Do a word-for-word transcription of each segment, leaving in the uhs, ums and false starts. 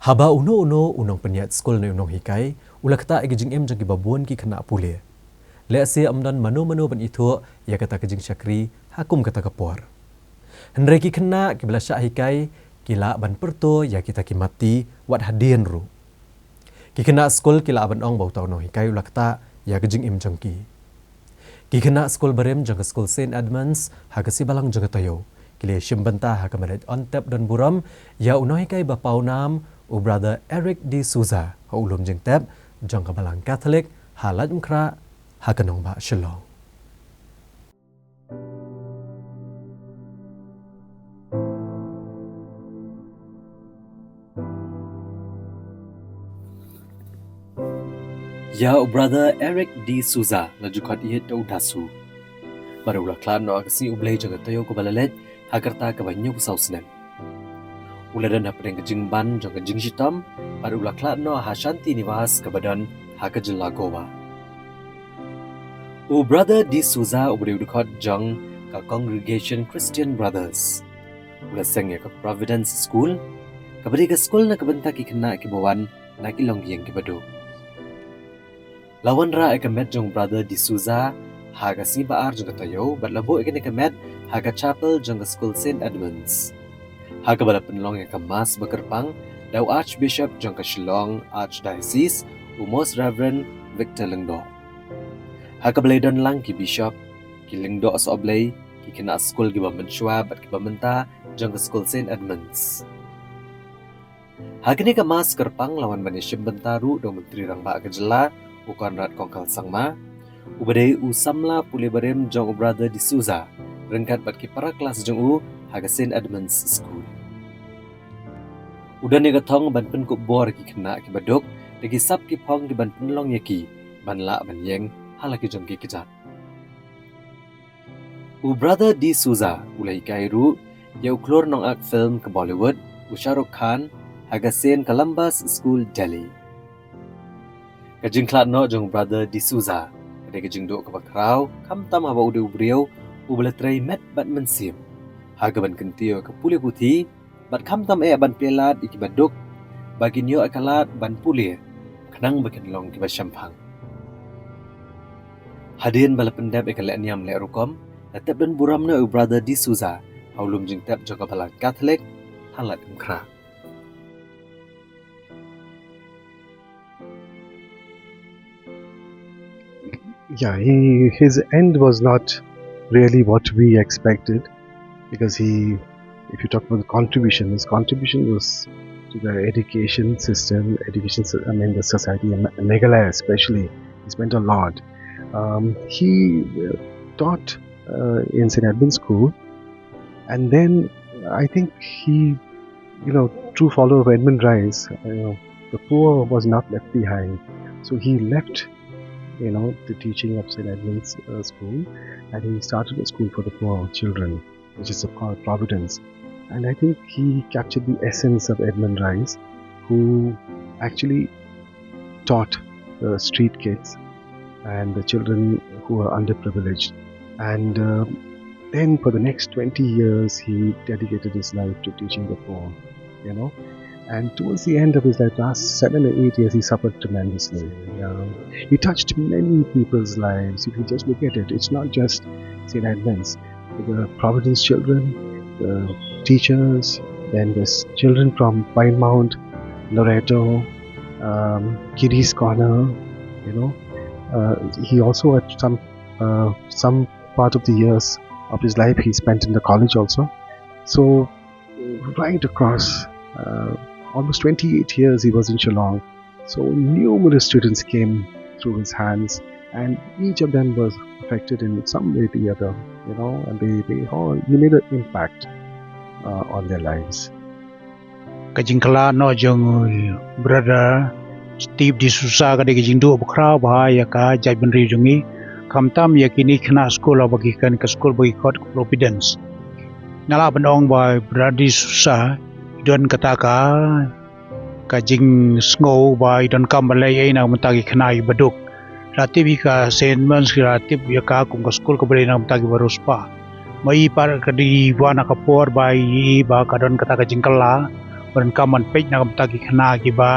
Haba uno uno u nongpynïaid skul ne u nonghikai u la ktah ïa ki jingim jong kiba bun ki khynnah pule, lehse ym don mano mano ban ithuh ïa kata ka jingshakri ha kum kata ka por. Hynrei ki khynnah kiba la shah hikai ki lah ban pyrto ïa kita ki matti wat hadien ruh. Ki khynnah skul ki lah ban ong ba uta u nonghikai u la ktah ïa ka jingim jong ki. Ki khynnah skul barim jong ka skul Saint Edmunds ha ka Sibalang jong ka Taïew ki la shim bynta ha kaba leit on tep don burom ïa u nonghikai ba pawnam, u Brother Eric D'Souza, ha u lum jingtep jong ka Balang Katholik ha Laitumkhrah, ha ka nongbah Shillong. Ïa u Brother Eric D'Souza la ju khot ïa u Dasu. Bad u la khlad noh ha ka sngi U Blei jong ka taïew kaba la leit, ha ka rta kaba hynñiewphew saw snem. U la don hapdeng ka jingban jong ka jingshitom, bad u la khlad noh ha Shanti Nivas kaba don ha ka jylla Goa. U Brother D'Souza uba dei u dkhot jong ka Congregation Christian Brothers. U la seng ïa ka Providence School, kaba dei ka skul na ka bynta ki khynnah kiba wan na ki longïing kiba duk. La wanrah ïa ka met jong u Brother D'Souza ha ka sngi ba ar jong ka taïew, bad la buh ïa kane ka met ha ka chapel jong ka skul Saint Edmunds, ha kaba la pynlong ïa ka mass ba kyrpang da u Archbishop jong ka Shillong Archdiocese, u Most Reverend Victor Lyngdoh. Ha kaba la ïadon lang ki bishop, ki lyngdoh sohblei, ki khynnah skul kiba mynshuwa bad kiba mynta jong ka skul Saint Edmunds. Ha kane ka mass kyrpang la wan ban ïashim bynta ruh da u Myntri Rangbah ka jylla, u Conrad Kongkal Sangma, uba dei u samla pule barim jong u Brother D'Souza, ryngkat bad ki para klas jong u ha ka Saint Edmunds School. U don ïa ka thong ban pynkup bor ïa ki khynnah kiba duk da ki sap ki phong kiban pynlong ïa ki ban lah ban ïeng ha la ki jong ki kjat. U Brother D'Souza u la hikai ruh ïa u khlur nongak film ka Bollywood, u Shah Rukh Khan, ha ka Saint Columba's School, Delhi. Ka jingkhlad noh jong u Brother D'Souza ka dei ka jingduh kaba khraw, khamtam haba u dei u briew uba la trei met bad mynsiem ha kaban kyntiew ïa ka pule puthi, bad khamtam eh ban plie lad ïa kiba duk ba kin ïoh ïa ka lad ban pule, khnang ba kin long kiba shemphang. Hadien ba la pyndep ïa ka lehniam leh rukom, la tep don burom noh ïa u Brother D'Souza ha u lum jingtep jong ka Balang Katholik ha Laitumkhrah. Yeah, he, his end was not really what we expected, because he, if you talk about the contribution, his contribution was to the education system, education, sy- I mean, the society in Meghalaya especially. He spent a lot. Um, he uh, taught uh, in Saint Edmund's School, and then I think he, you know, true follower of Edmund Rice, you know, the poor was not left behind. So he left, you know, the teaching of Saint Edmund's uh, School, and he started a school for the poor children, which is called Providence. And I think he captured the essence of Edmund Rice, who actually taught the street kids and the children who were underprivileged. And uh, then for the next twenty years, he dedicated his life to teaching the poor, you know. And towards the end of his life, last seven or eight years, he suffered tremendously. Um, he touched many people's lives. If you just look at it, it's not just Saint Edmund's. The Providence children, the teachers, then there's children from Pine Mount, Loreto, um, Kiddies Corner, you know. Uh, he also had some uh, some part of the years of his life he spent in the college also. So, right across, uh, almost twenty-eight years he was in Shillong. So, numerous students came through his hands, and each of them was affected in some way or the other, you know, and they, they all, he made an impact uh, on their lives. Ka jingkhlad noh jong u Brother Steve D'Souza ka dei ka jingduh ba khraw bha ïa ka jaitbynriew jong ngi, khamtam ïa kine ki khynnah skul ba ki kren ka skul ba ki khot Providence. Nga lah ban ong ba Brother D'Souza i don kata ka ka jingsngew ba i donkam ban leh ei na ka bynta ki khynnah kiba duk. La tip ïa ka Saint Edmund's, la tip ïa ka kum ka skul kaba dei na ka bynta kiba riewspah. Ma i pat ka dei wan ha ka por ba i ba ka don kata ka jingkylla, Ban kam ban peit na ka bynta ki khynnah kiba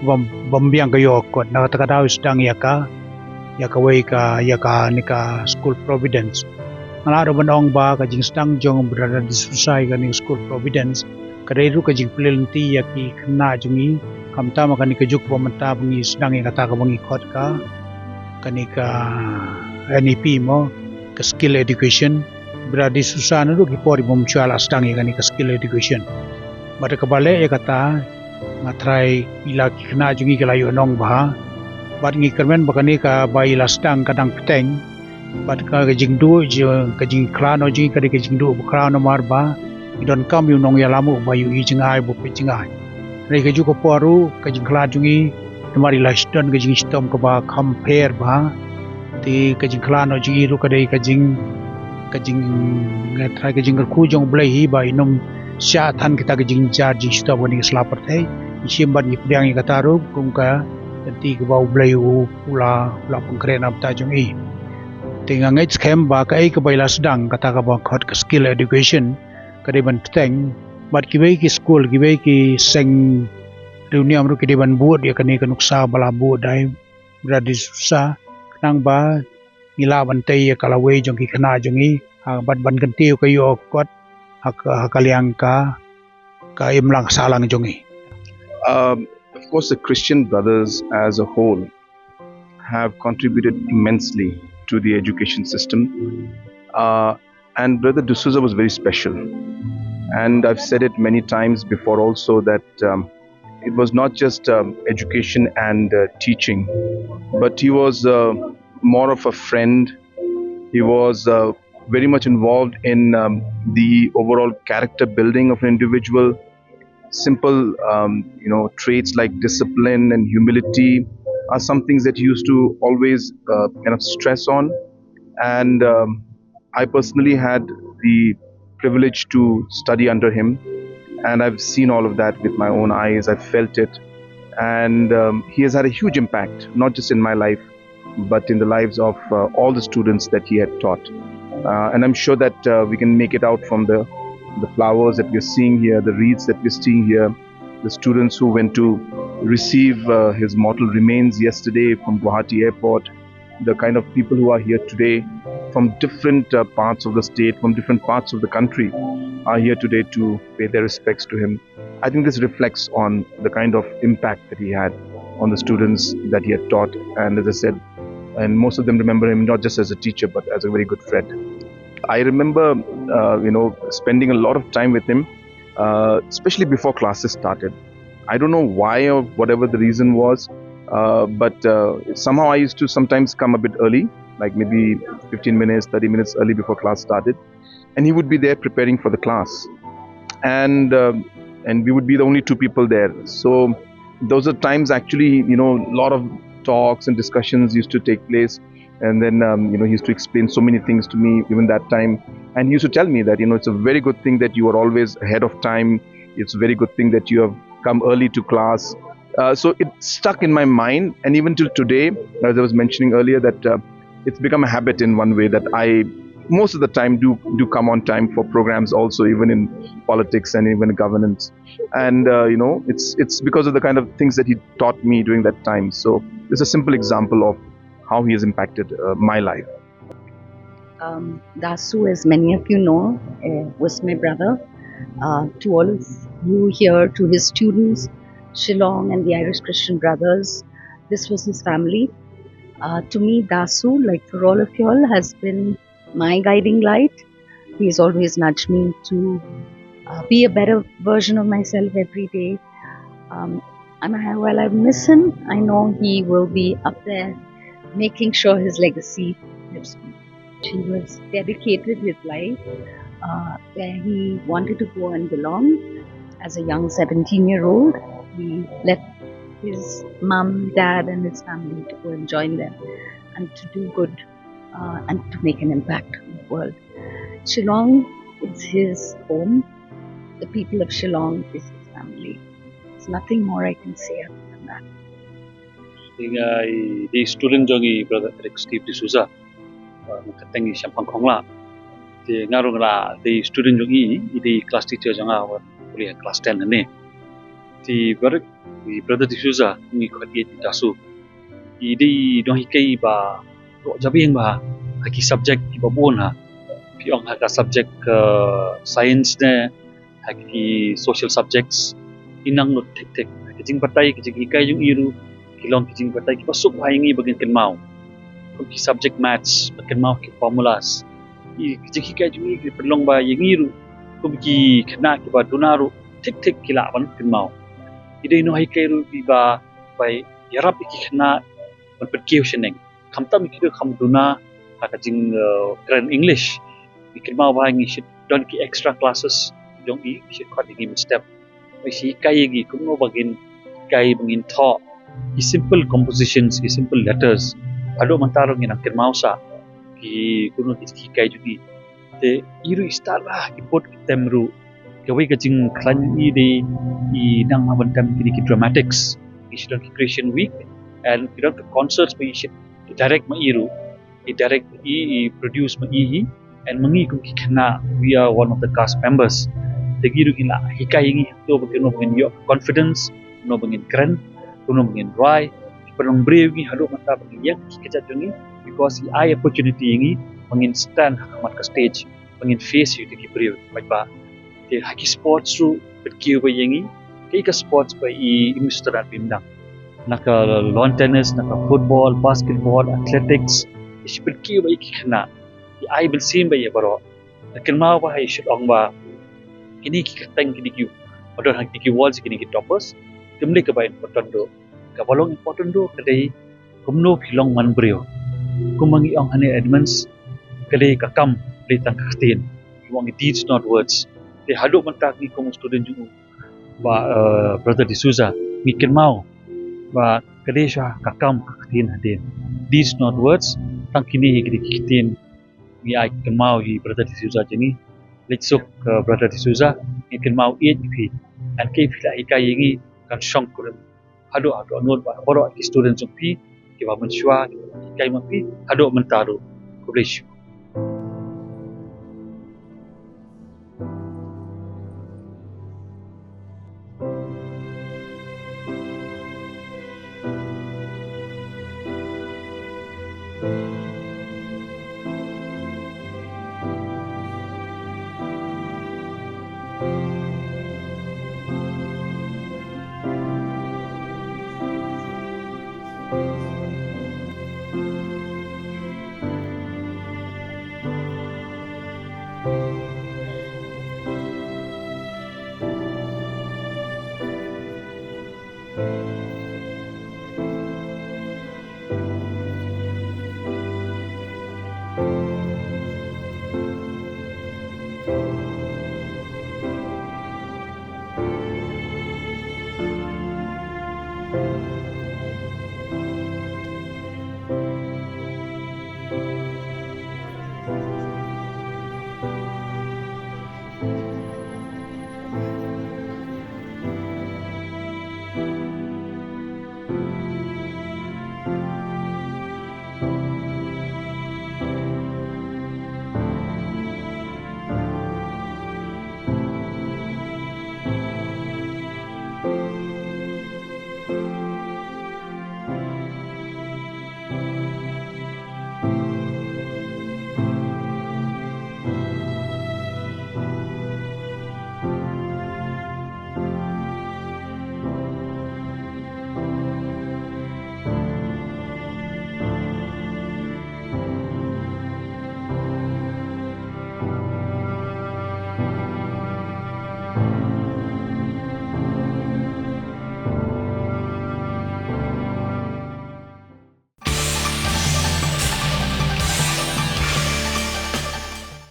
bym, bym biang ka ïoh kot. Na kata ka daw i sdang ïa ka, ïa kawei ka, ïa kane ka School Providence. Nga lah ruh ban ong ba ka jingsdang jong Brother D'Souza ïa kane ka School Providence ka dei ruh ka jingplie lynti ïa ki khynnah jong ngi, khamtam ha kane ka juk ba mynta ba ngi sdang ïa kata kaba ngi khot ka, kane ka N E P mo, ka skill education. Brother D'Souza naduh ki por i bym shwa la sdang ïa kane ka skill education. Bad kaba leh ïa kata, nga tharai i la ki khynnah jong ngi ki la ïoh nong bha. Bad ngi kyrmen ba kane kaba i la sdang ka dang bteng. Bad ka, ka jingduh, jing, ka jingkhlad noh jong ngi ka dei ka jingduh ba khraw namar ba i donkam ïa u nongïalam uba ïohi jngai, ba peit jngai. Hynrei kajuh ka por ruh ka jingkhlad jong ngi namar i la don ka jingshitom kaba kham pher bha. Te ka jingkhlad noh jong ngi ruh ka dei ka jing, ka jing, nga tharai ka jingkyrkhu jong U Blei hi ba in ym shah than kita ka jingjia jingshitom ha kane ka sla pyrthei. Ngi shim bad ngi pdiang ïa kata ruh kum ka lynti kaba U Blei u, u la, u la pynkhreh na ka bynta jong ngi. Te nga ngeit skhem ba kaei kaba i la sdang, kata kaba khot ka skill education, ka dei ban bteng. Bad kiwei ki skul, kiwei ki seng riewniam ruh ki dei ban bud ïa kane ka nuksa ba la bud da i Brother D'Souza, khnang ba ngi lah ban tei ïa ka lawei jong ki khynnah jong ngi, ha, bad ban kyntiew ka ïoh kot ha ka, ha ka liang ka, ka imlang sahlang jong ngi. Um, of course, the Christian Brothers as a whole have contributed immensely to the education system. Uh, and Brother D'Souza was very special. And I've said it many times before also that, um, it was not just, um, education and, uh, teaching, but he was, uh, more of a friend. He was, uh, very much involved in, um, the overall character building of an individual. Simple, um, you know, traits like discipline and humility are some things that he used to always, uh, kind of stress on. And, um, I personally had the privilege to study under him, and I've seen all of that with my own eyes. I've felt it, and, um, he has had a huge impact, not just in my life, but in the lives of, uh, all the students that he had taught. Uh, and I'm sure that, uh, we can make it out from the, the flowers that we're seeing here, the wreaths that we're seeing here, the students who went to receive, uh, his mortal remains yesterday from Guwahati Airport, the kind of people who are here today from different, uh, parts of the state, from different parts of the country, are here today to pay their respects to him. I think this reflects on the kind of impact that he had on the students that he had taught. And as I said, and most of them remember him not just as a teacher, but as a very good friend. I remember, uh, you know, spending a lot of time with him, uh, especially before classes started. I don't know why or whatever the reason was, uh, but, uh, somehow I used to sometimes come a bit early, like maybe fifteen minutes, thirty minutes early before class started. And he would be there preparing for the class. And, um, and we would be the only two people there. So those are times actually, you know, a lot of talks and discussions used to take place. And then, um, you know, he used to explain so many things to me even that time. And he used to tell me that, you know, it's a very good thing that you are always ahead of time. It's a very good thing that you have come early to class. Uh, so it stuck in my mind. And even till today, as I was mentioning earlier, that, uh, it's become a habit in one way that I, most of the time, do, do come on time for programs also, even in politics and even governance. And, uh, you know, it's, it's because of the kind of things that he taught me during that time. So it's a simple example of how he has impacted, uh, my life. Um, Dasu, as many of you know, uh, was my brother. Uh, to all of you here, to his students, Shillong and the Irish Christian Brothers, this was his family. Uh, to me, Dasu, like for all of you all, has been my guiding light. He's always nudged me to, uh, be a better version of myself every day. Um, and I, while I miss him, I know he will be up there making sure his legacy lives on. He was dedicated his life, uh, where he wanted to go and belong. As a young seventeen-year-old, he left his mum, dad, and his family to go and join them and to do good, uh, and to make an impact on the world. Shillong is his home. The people of Shillong is his family. There's nothing more I can say other than that. Te nga i dei student jong i Brother Eric Steve D'Souza. Uh, kyrteng i Shempang Khongla. Te nga ruh nga la dei student jong i, i dei class teacher jong nga, wat pule class ten ne. Te baroh i Brother D'Souza ngi khot ïa i Tasu. I dei i nonghikai ba doh jabieng bha ha ki subject kiba bun ha. Phi ong ha ka subject, eh, science ne ha ki social subjects, i nang lut thik thik. Ki jingbatai, ki jinghikai jong i ruh ki long ki jingbatai kiba suk bha ïa ngi ba ngin kynmaw. Kum ki subject maths, ba kynmaw ki formulas. I ki jinghikai jong i ki pynlong ba ïa ngi ruh kum ki khynnah kiba duna ruh thik thik ki lah ban kynmaw. I dei i nonghikai ruh iba, ba ïarap ïa ki khynnah ban pynkiew shaneng. Khamtam ïa ki ruh kham duna ha ka jing, eh, kren English. Ngi kynmaw ba ngi shu don ki extra classes jong i, ngi shu khot ïa ngi mynstep. Ba i shu hikai ïa ngi kumno ba ngin hikai, ba ngin thoh ki simple compositions, ki simple letters. Haduh mynta ruh ngi nang kynmaw sa ki kumno ki hikai jong i. Te i ruh i stad bha ha ki pud ki tem ruh. Kawei ka jingkhlaiñ i dei i nang ha ban tem kine ki dramatics. Ki shu don ki Creation Week and ki don ki concerts ba i shu direct ma i ruh. I direct ma i, i produce ma i hi. And ma ngi kum ki khynnah, we are one of the cast members. Te ki ruh ki la hikai ïa ngi kumno ba ngin ïoh confidence, kumno ba ngin kren, kumno ba ngin rwai. Ki pynlong briew ïa ngi haduh mynta ba ngin ïeng ki kjat jong ngi, because i ai opportunity ïa ngi ba ngin stand ha khmat ka stage, ba ngin face ïa ki briew paidbah. Te ha ki sports ruh pynkiew bha ïa ngi. Kaei ka sports ba i, i mut sngewtynnat bha ïa ngi. Na ka lawn tennis, na ka football, basketball, athletics, i shu pynkiew bha ïa ki khynnah. I ai mynsiem bha ïa baroh. Nga kynmaw bha ha i shu ong ba kine ki kyrteng, kine kiba don ha kine ki walls, kine ki toppers, kim dei kaba important duh. Kaba long important duh ka dei kumno phi long man briew. Kumba ngi ong hangne, Edmonds, ka dei ka kam, ka dei tang ka ktien. Ki ong deeds not words. Te haduh mynta ngi kum u student jong u, ba, eh, Brother D'Souza, ngi kynmaw ba ka dei shuwa ka kam ka ktien hadien. Deeds not words, tang kine hi ki dei ki ktien. Ngi ai kynmaw ïa i Brother D'Souza jong ngi. Leit suk, eh, Brother D'Souza, ngi kynmaw ïeit ïa phi. Ngan, kaei phi la hikai ïa ngi kan shong kurim haduh, haduh nud bad baroh ki students jong phi kiba mynshuwa, kiba hikai ma phi haduh mynta ruh. Khublei shibun.